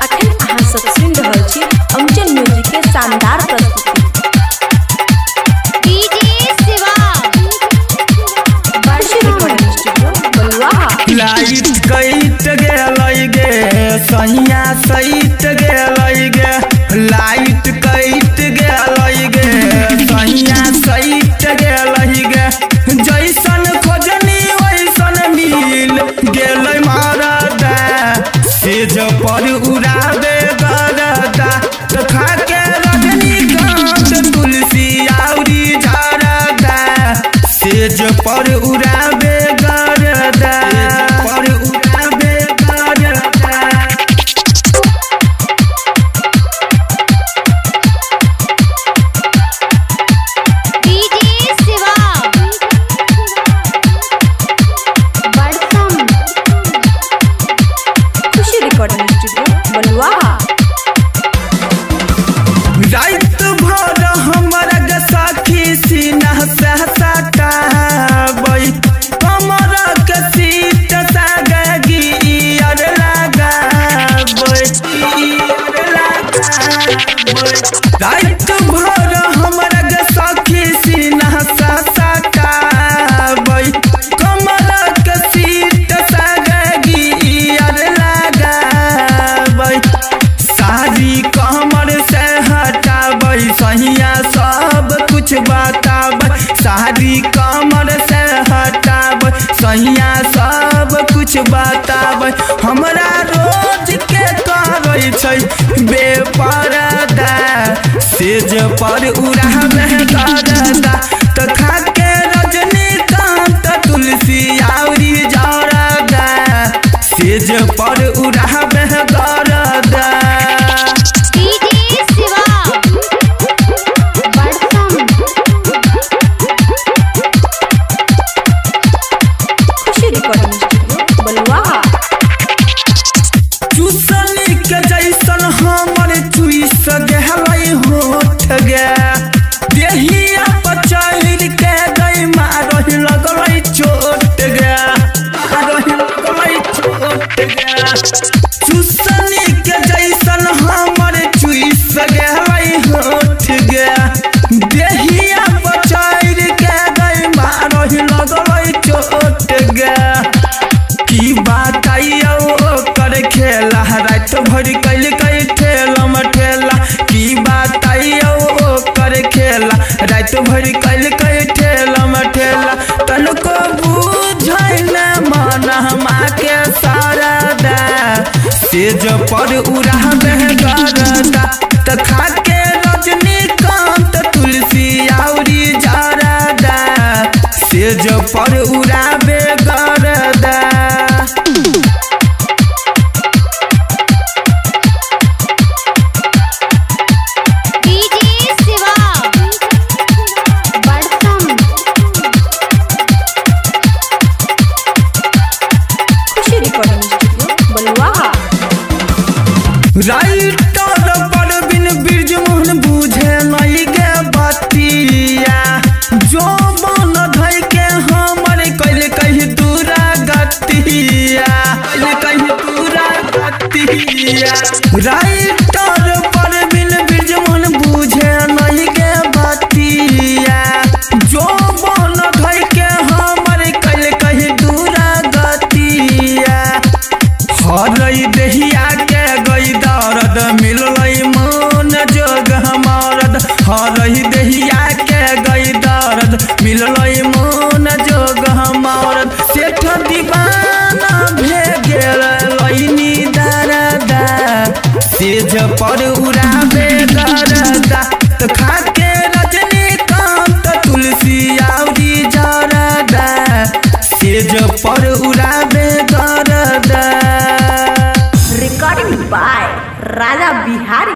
अखन अहाँ सब सुनि रहल छी अंजन म्यूजिक के शानदार प्रस्तुति। DJ Shiva Barshi recording studio Baluaha. Light कट गेलै गे सैया सैत गेलै गे, लाइट कट गेलै गे सैया सैत गेलै गे। जैसन खोजनी वैसन मिल गेलै मरदा, सेज पर उड़ाबे गरदा। त खाके रजनीकांत तुलसी आउरी झरदा, सेज पर उड़ाबे गरदा, पर उड़ाबे गरदा। DJ Shiva Barsam. Khushi recording studio Baluaha. रात भर हमरा गे सखी सीना से सटाबै, कमर के सीट से गियर लगाबै, गियर लगाबै। रात भर हमरा गे सखी सीना से सटाबै, कमर के सीट से गियर लगाबै। सारी कमर से हटाबै सैया सब कुछ बताबै, सारी कमर से हटाबै सैया सब कुछ बताबै। हमरा रोज के करै छै बेपरदा, सेज पर उड़ाबे गरदा। त खाके रजनीकांत तुलसी आउरी जरदा, सेज पर उड़ाबे गरदा। DJ Shiva Barsam. Khushi recording studio Baluaha. चूसनी के जैसन हमर चूस गेलै होठ गे, देहिया पर चढ़ के गई मारही लगलै चोट गे, मारही लगलै चोट गे। चूसनी के जैसन हमर चूस गेलै होठ गे, देहिया पर चढ़ के गई मारही लगलै चोट गे। की बताइयो ओकर खेला, रात भरि कैल कै ठेलम ठेला। की बताइयो ओकर खेला, रात भरि कैल कै ठेलम ठेला। तनको बुझै न मन हमा के सरदा, सेज पर उड़ाबे गरदा। त खाके रजनीकांत तुलसी आउरी जरदा, सेज पर उड़ाबे गरदा। DJ Shiva Barsam. Khushi recording studio Baluaha. Writer Parveen Brijmohan बुझे नहीं गे बतिया, जो मन धइ के हमर कैल कही दूरा गतिया, कैल कही दूरा गतिया। राइटर परवीन बृजमोहन बुझे नहीं गे बतिया, जो मन धइ के हमर कैल कही दूरा गतिया। हरई देहिया के गई दर्द, मिललै मन जोग मरद। हरई देहिया के गई दर्द, मिललै मन जोग मरद। सेठ दीवाना भे गेल लैनी दरदा, सेज पर उड़ाबे गरदा। त खाके रजनीकांत तुलसी आउरी जरदा, सेज पर उड़ाबे